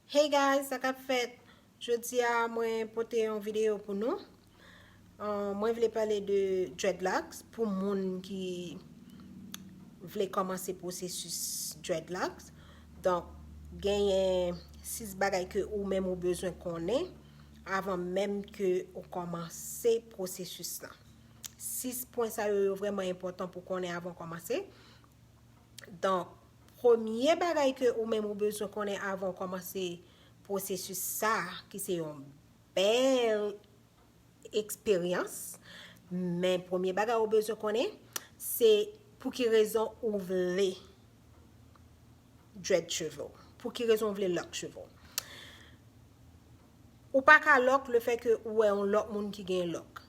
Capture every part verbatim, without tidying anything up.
Hey guys, sa k ap fèt? Jodi a mwen pote yon videyo pou nou. Uh, mwen vle pale de dreadlocks pou moun ki vle kòmanse pwosesis dreadlocks. Donk, genyen sis bagay ke ou menm ou bezwen konnen avan menm ke ou kòmanse pwosesis lan. Sis pwen sa yo, yo vrèman enpòtan pou konnen avan kòmanse. Donk, premye bagay ke ou menm ou bezwen konnen avan w kòmanse pwosesis sa, ki se yon bèl eksperyans, men premye bagay ou bezwen konnen, se pou ki rezon ou vle dread cheve w. Pou ki rezon ou vle lock cheve w. Ou pa ka lock lefètke ou wè yon lòt moun ki gen lock.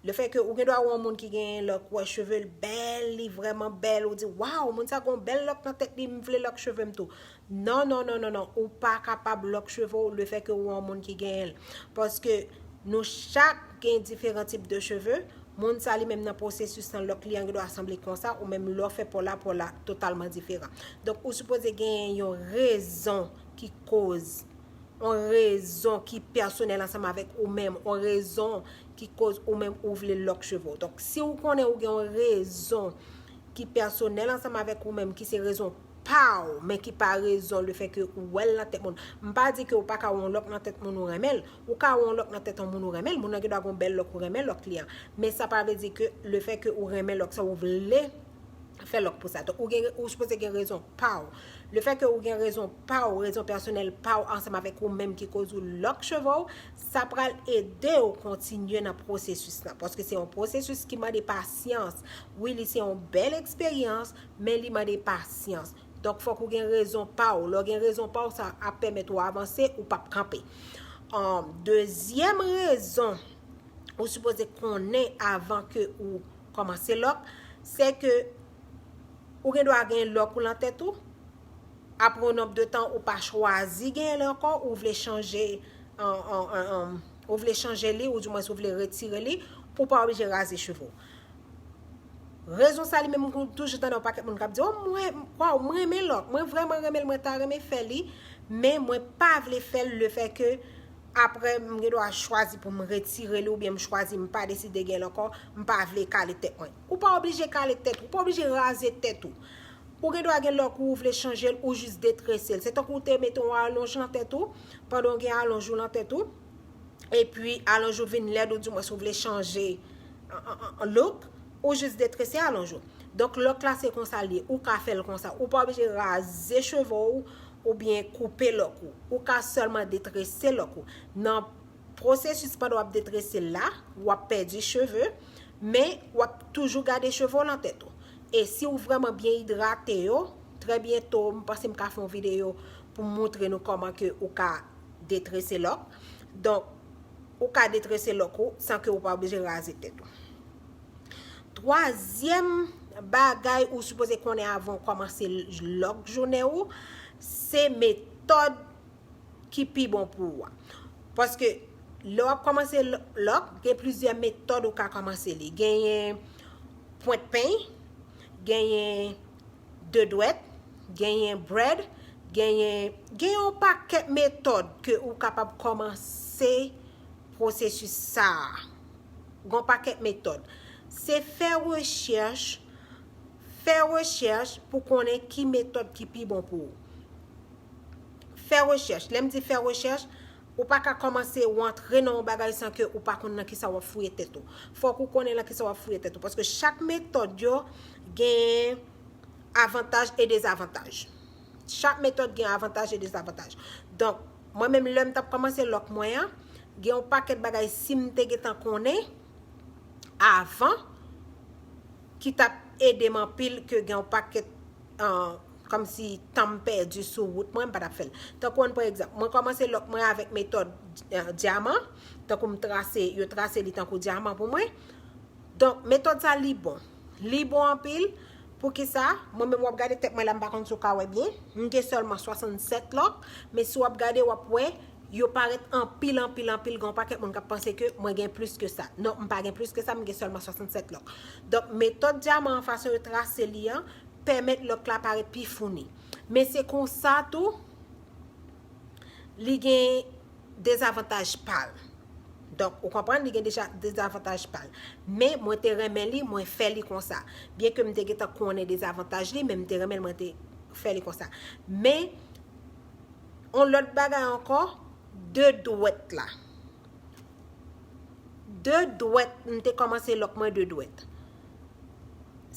Lefètke ou gen dwa wè yon moun ki gen lock, ou wè cheve l bèl, li vrèman bèl, ou di, "Waw, moun sa gen yon bèl lock nan tèt li, m vle lock cheve m tou." Non, non, non, non, non. Ou pa kapab lock cheve w lefètke ou wè yon moun ki genyen l. Paske nou chak gen diferan tip de cheve. Moun sa li menm nan pwosesis nan lock li an gen dwa sanble konsa, ou menm lè w fè pa w la, pa w la totalman diferan. Donk, ou sipoze genyen yon rezon ki koz yon rezon ki pèsonèl ansanm avèk ou menm, yon rezon ki koz ou menm ou vle lock cheve w. Donk, si w konnen ou gen yon rezon ki pèsonèl ansanm avèk ou menm, ki se rezon pa w, men ki pa rezon lefètke ou wè l nan tèt moun. M pa di ke ou pa ka wè yon lock nan tèt moun ou renmen l. Ou ka wè yon lock nan tèt yon moun ou renmen l. Moun nan gen dwa gen yon bèl lock ou renmen lock li an. Men sa pa vle di ke lefètke ou renmen lock sa ou vle fè lock pou sa. Donk, ou gen, ou sipoze gen rezon pa w. Lefètke ou gen rezon pa w, rezon pèsonèl pa w ansanm avèk ou menm ki koz ou lock cheve w, sa pral ede w kontinye nan pwosesis lan. Paske se yon pwosesis ki mande pasyans. Wi, li se yon bèl eksperyans, men li mande pasyans. Donk, fòk ou gen rezon pa w. Lè w gen rezon pa w, sa ap pèmèt ou avanse, ou p ap kanpe. Ahn, dezyèm rezon ou sipoze konnen avan ke ou kòmanse lock, se ke ou gen dwa gen lock ou nan tèt ou, apre yon nonb de tan ou pa chwazi genyen l ankò, ou vle chanje, an, an, an, an, ou vle chanje li, oudimwens ou vle retire li, pou w pa oblije raze cheve w. Rezon sa li menm, m toujou tande yon pakèt moun k ap di, "O, mwen, waw, mwen renmen lock, mwen vrèman renmen l, mwen ta renmen fè li, men mwen pa vle fè l lefètke apre m gen dwa chwazi pou m retire li oubyen m chwazi m pa deside gen l ankò, m pa vle kale tèt mwen." Ou pa oblije kale tèt ou, ou pa oblije raze tèt ou. Ou gen dwa gen lock ou, ou vle chanje l, ou jis detrese l. Se tankou w te mete yon alonj nan tèt ou, pandan w gen alonj ou nan tèt ou, epi alonj ou vin lèd, oudimwens ou vle chanje an, an, an, an look, ou jis detrese alonj ou. Donk, lock la se konsa l ye, ou ka fè l konsa. Ou pa oblije raze cheve w oubyen koupe lock ou. Ou ka sèlman detrese lock ou. Nan pwosesis pandan w ap detrese l la, w ap pèdi cheve, men w ap toujou gade cheve w nan tèt ou. E si w vrèman byen idrate yo, trè byento, m panse m ka fè yon videyo pou m moutre nou kòman ke ou ka detrese lock. Donk, ou ka detrese lock ou san ke ou pa oblije raze tèt ou. Twazyèm bagay ou sipoze konnen avan w kòmanse lock jounen ou, se metòd ki pi bon pou ou a. Paske lè w ap kòmanse lo-, lock, gen plizyè metòd ou ka kòmanse li. Genyen pwent peny, genyen de dwèt, genyen braid, genyen, gen yon pakèt metòd ke ou kapab kòmanse pwosesis sa a. Gen yon pakèt metòd. Se fè rechèch, fè rechèch pou konnen ki metòd ki pi bon pou ou. Fè rechèch. Lè m di fè rechèch, ou pa ka kòmanse ou antre nan yon bagay san ke ou pa konn nan kisa w ap fouye tèt ou. Fòk ou konnen nan kisa w ap fouye tèt ou. Paske chak metòd yo gen avantaj e dezavantaj. Chak metòd gen avantaj e dezavantaj. Donk, mwen menm lè m t ap kòmanse lock mwen an, gen yon pakèt bagay si m te gentan konnen avan ki t ap ede m anpil ke gen yon pakèt, ah, kòmsi tan m pèdi sou wout mwen, m pa t ap fè l. Tankou ann pran egzanp, mwen kòmanse lock mwen avèk metòd, eh, dyaman, tankou m trase, yo trase li tankou dyaman pou mwen. Donk, metòd sa li bon. Li bon anpil. Poukisa? Mwen menm w ap gade tèt mwen la, m pa konn si w ka wè byen. M gen sèlman swasannsèt lock, men si w ap gade, w ap wè, yo parèt anpil, anpil, anpil. Gen yon pakèt moun k ap panse ke mwen gen plis ke sa. Non, m pa gen plis ke sa, m gen sèlman swasannsèt lock. Donk, metòd dyaman an, fason yo trase li an, pèmèt lock la parèt pi founi. Men se konsa tou, Li gen dezavantaj pa l. Donk, ou konprann, li gen deja dezavantaj pa l. Men, mwen te renmen li, mwen fè li konsa. Byen ke m te gentan konnen dezavantaj li, men m te renmen l, mwen te fè li konsa. Men, on lòt bagay ankò, de dwèt la. De dwèt, m te kòmanse lòk mwen de dwèt.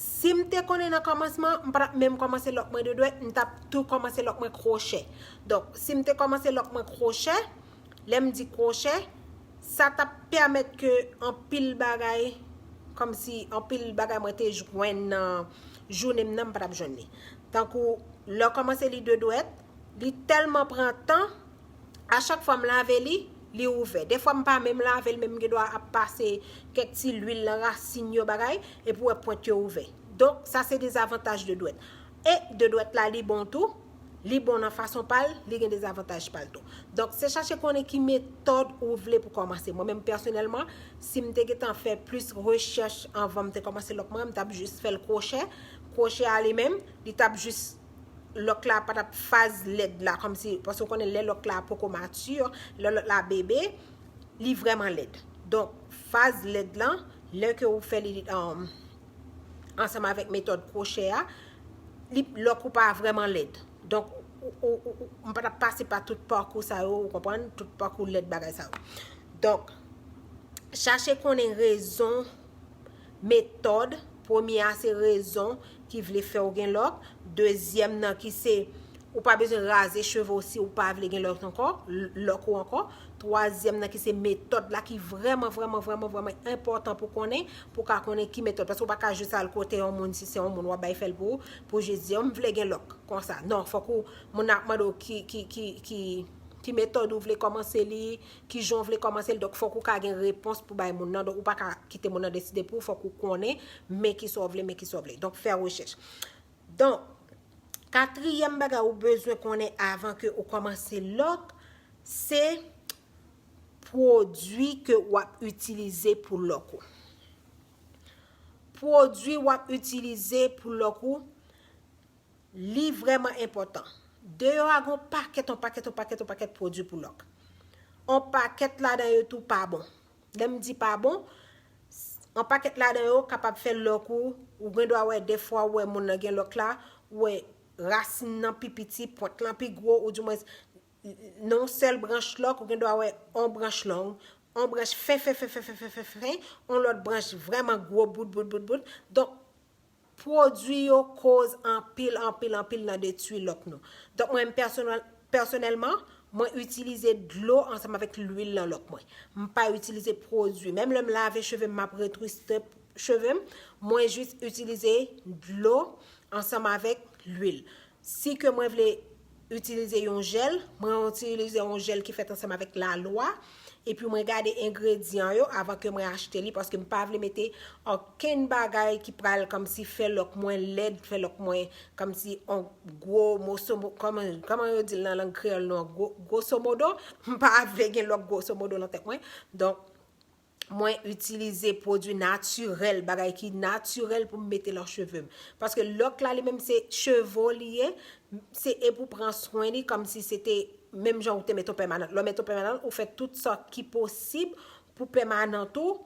Si m te konnen nan kòmansman, m pa t ap menm kòmanse lòk mwen de dwèt, m t ap tou kòmanse lòk mwen kwochè. Donk, si m te kòmanse lòk mwen kwochè, lè m di kwochè, sa t ap pèmèt ke anpil bagay, kòmsi anpil bagay mwen te jwenn nan jounen m nan, m pa t ap jwenn li. Tankou, lè w kòmanse li de dwèt, li tèlman pran tan, a chak fwa m lave li, li ouvè. Defwa m pa menm lave l, men m gen dwa ap pase kèk ti lwil nan rasin yo bagay, epi w wè pwent yo ouvè. Donk, sa se dezavantaj de dwèt. E de dwèt la, li bon tou, li bon nan fason pa l, li gen dezavantaj pa l tou. Donk, se chache konnen ki metòd ou vle pou kòmanse. Mwen menm pèsonèlman, si m te gentan fè plis rechèch anvan m te kòmanse lòk mwen, m t ap jis fè l kwochè. Kwochè a li menm, li t ap jis lòk la pa t ap faz lèd la, kòmsi, paske w konnen lè lòk la poko mati, lè lòk la bebe, li vrèman lèd. Donk, faz lèd lan, lè ke ou fè li um, ansanm avèk metòd kwochè a, li, lòk ou pa vrèman lèd. Donk, ou, ou, ou, ou, m pa t ap pase pa tout pakou sa yo, ou konprann, tout pakou lèd bagay sa yo. Donk, chache konnen rezon, metòd, premye a se rezon ki vle fè w gen lòk, dezyèm nan ki se ou pa bezwen raze cheve w si ou pa vle gen lòk ankò, l- lòk ou ankò, twazyèm nan ki se metòd la ki vrèman, vrèman, vrèman, vrèman enpòtan pou konnen, pou ka konnen ki metòd. Paske ou pa ka jis al kote yon moun, si se yon moun w ap bay fè l pou ou, pou jis di, "Oh, m vle gen lòk konsa." Non, fòk ou, moun nan ap mande w ki, ki, ki, ki, ki metòd ou vle kòmanse li, ki jan w vle kòmanse l. Donk, fòk ou ka gen repons pou bay moun nan. Donk, ou pa ka kite moun nan deside pou ou, fòk ou konnen, men ki sa w vle, men ki sa w vle. Donk, fè rechèch. Donk, katriyèm bagay ou bezwen konnen avan ke ou kòmanse lòk, se pwodui ke w ap itilize pou lòk ou. Pwodui w ap itilize pou lòk ou, li vrèman enpòtan. Deyò a gon pakèt, on pakèt, on pakèt, on pakèt pwodui pou lòk. On pakèt ladan yo tou pa bon. Lè m di pa bon, on pakèt ladan yo kapab fè lòk ou, ou gen dwa wè defwa ou wè moun nan gen lòk la, ou wè rasin nan pi piti, pwent lan pi gwo, ou di mwens nan yon sèl branch lòk, ou gen dwa wè on branch long, on branch fen, fen, fen, fen, fen, fen, fen, fen, on lòt branch vrèman gwo, bout, bout, bout, bout. Donk, pwodui yo koz anpil, anpil, anpil nan detwi lòk nou. Donk, mwen, pèsonèl- pèsonèlman, mwen itilize dlo ansanm avèk lwil nan lòk mwen. M pa itilize pwodui. Menm lè m lave cheve m, m ap retwiste cheve m, mwen jis itilize dlo ansanm avèk lwil. Si ke mwen vle itilize yon jèl, mwen itilize yon jèl ki fèt ansanm avèk lalwa, epi mwen gade engredyan yo avan ke mwen achte li, paske m pa vle mete okenn bagay ki pral kòmsi fè lòk mwen lèd, fè lòk mwen kòmsi on gwo moso, mo- kòman, kòman yo di l nan lang kreyòl nou an, gwo- gwosomodo, m pa vle gen lòk gwosomodo nan tèt mwen. Donk, mwen itilize pwodui natirèl, bagay ki natirèl pou m mete nan cheve m. Paske lòk la li menm se cheve w li ye, se e pou pran swen li kòmsi se te menm jan ou te mete yon pèmanant. Lè w mete yon pèmanant, ou fè tout sa ki posib pou pèmanant ou,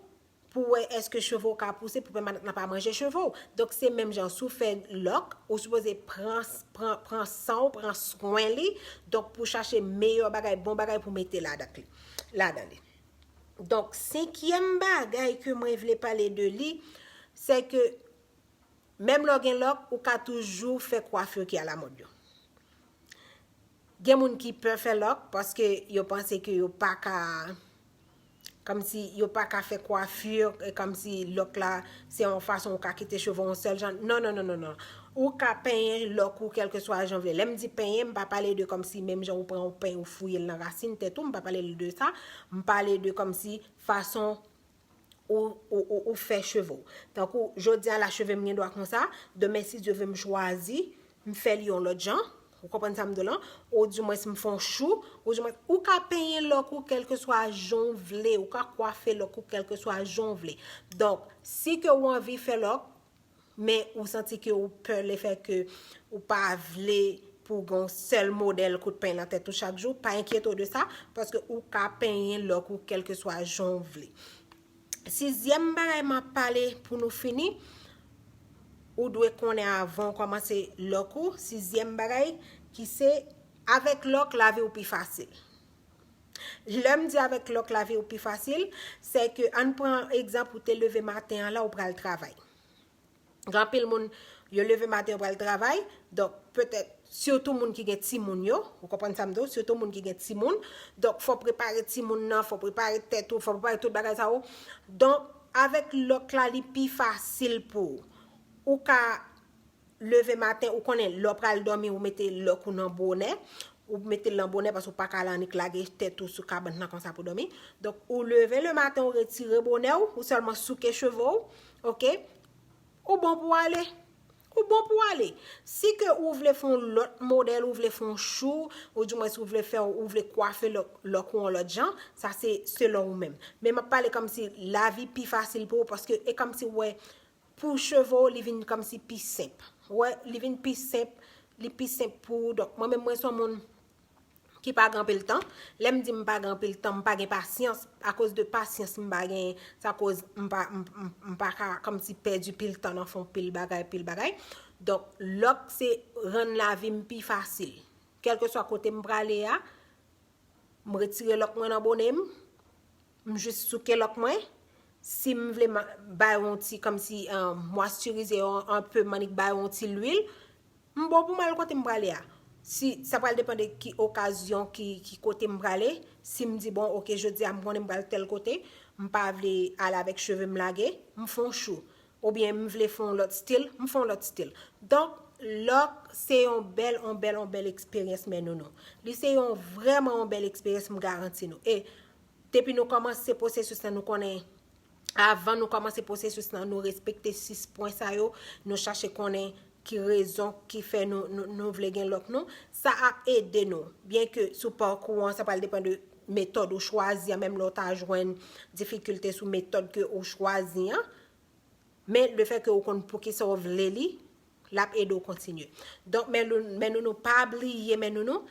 pou wè èske cheve w ka pouse, pou pèmanant lan pa manje cheve w. Donk se menm jan, si w fè lòk, ou sipoze pran, pran, pran san w, pran swen li, donk pou chache meyè bagay, bon bagay pou mete ladan li, ladan li. Donk, senkyèm bagay ke mwen vle pale de li, se ke menm lè w gen lòk, ou ka toujou fè kwafi ki alamòd yo. Gen moun ki pè fè lòk paske yo panse ke yo pa ka, kòmsi yo pa ka fè kwafi, e kòmsi lòk la, se yon fason ou ka kite cheve w yon sèl jan. Non, non, non, non, non. Ou ka penyen lòk ou kèlkeswa jan w vle. Lè m di penyen, m pa pale de kòmsi menm jan ou pran yon peny ou fouye l nan rasin tèt ou, m pa pale de sa. M pale de kòmsi fason ou, ou, ou, ou fè cheve w. Tankou, jodi a la, cheve m gen dwa konsa, demen, si Dye vle, m chwazi, m fè li yon lòt jan. Ou konprann sa m di w lan? Ou di mwens m fè yon chou, ou di mwens, ou ka penyen lòk ou kèlkeswa jan w vle, ou ka kwafe lòk ou kèlkeswa jan w vle. Donk, si ke w anvi fè lòk, men ou santi ke ou pè lefèt ke ou pa vle pou w gen yon sèl modèl kout peny nan tèt ou chak jou, pa enkyete w de sa, paske ou ka penyen lòk ou kèlkeswa jan w vle. Sizyèm bagay m ap pale pou nou fini, ou dwe konnen avan w kòmanse lòk ou. Sizyèm bagay ki se, avèk lòk, lavi w pi fasil. Lè m di avèk lòk, lavi w pi fasil, se ke ann pran egzanp, ou te leve maten an la, ou pral travay. Gen anpil moun, yo leve maten, yo pral travay. Donk, petèt, sitou moun ki gen timoun yo, ou konprann sa m di w, sitou moun ki gen timoun. Donk, fò prepare timoun nan, fò prepare tèt ou, fò prepare tout bagay sa yo. Donk, avèk lòk la, li pi fasil pou ou. Ou ka leve maten, ou konnen lè w pral dòmi, ou mete lòk ou nan bonè. Ou mete l nan bonè paske ou pa ka al annik lage tèt ou sou kabann nan konsa pou dòmi. Donk, ou leve le maten, ou retire bonè w, ou sèlman souke cheve w, oke? Ou bon pou ale. Ou bon pou ale. Si ke ou vle fè yon lòt modèl, ou vle fè yon chou, ou di mwens ou vle fè, ou vle kwafe lòk, lòk ou yon lòt jan, sa se selon ou menm. Men m ap pale kòmsi lavi pi fasil pou ou, paske e kòmsi w wè, pou cheve w, li vin kòmsi pi senp. Ou wè, li vin pi senp, li pi senp pou ou. Donk, mwen menm, mwen se yon moun ki pa gen anpil tan. Lè m di m pa gen anpil tan, m pa gen pasyans. Akoz de pasyans m pa gen, sa koz m pa, m, m, m pa ka kòmsi pèdi pil tan nan fè yon pil bagay, pil bagay. Donk, lòk se rann lavi m pi fasil. Kèlkeswa kote m prale a, m retire lòk mwen nan bonè m, m jis souke lòk mwen. Si m vle ma-, bay yon ti, kòmsi, euh, mwastirize yon, un peu, m annik bay yon ti lwil, m bon pou m al kote m prale a. Si, sa pral depann de ki okazyon, ki, ki kote m prale. Si m di, bon, oke, jodi a m konnen m pral tèl kote, m pa vle ale avèk cheve m lage, m fè yon chou. Oubyen m vle fè yon lòt stil, m fè yon lòt stil. Donk, lòk se yon bèl, yon bèl, yon bèl eksperyans, men nou, nou. Li se yon vrèman yon bèl eksperyans, m garanti nou. E depi nou kòmanse pwosesis lan, nou konnen, avan nou kòmanse pwosesis lan, nou respekte sis pwen sa yo, nou chache konnen ki rezon ki fè nou, nou, nou vle gen lòk nou. Sa ap ede nou. Byen ke sou pakou an, sa pral depann de metòd ou chwazi an, menm lè w ta jwenn difikilte sou metòd ke ou chwazi an. Men lefètke ou konn poukisa w vle li, l ap ede w kontinye. Donk, men nou, men nou, nou pa bliye, men nou, nou,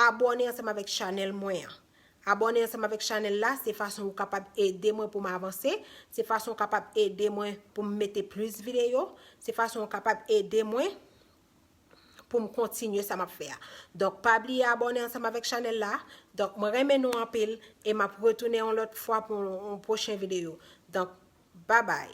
abòne ansanm avèk chanèl mwen an. Abòne ansanm avèk chanèl la, se fason ou kapab ede mwen pou m avanse, se fason ou kapab ede mwen pou m mete plis videyo, se fason ou kapab ede mwen pou m kontinye sa m ap fè a. Donk, pa bliye abòne ansanm avèk chanèl la. Donk, mwen renmen nou anpil e m ap retounen yon lòt fwa pou yon, yon pwochen videyo. Donk, babay.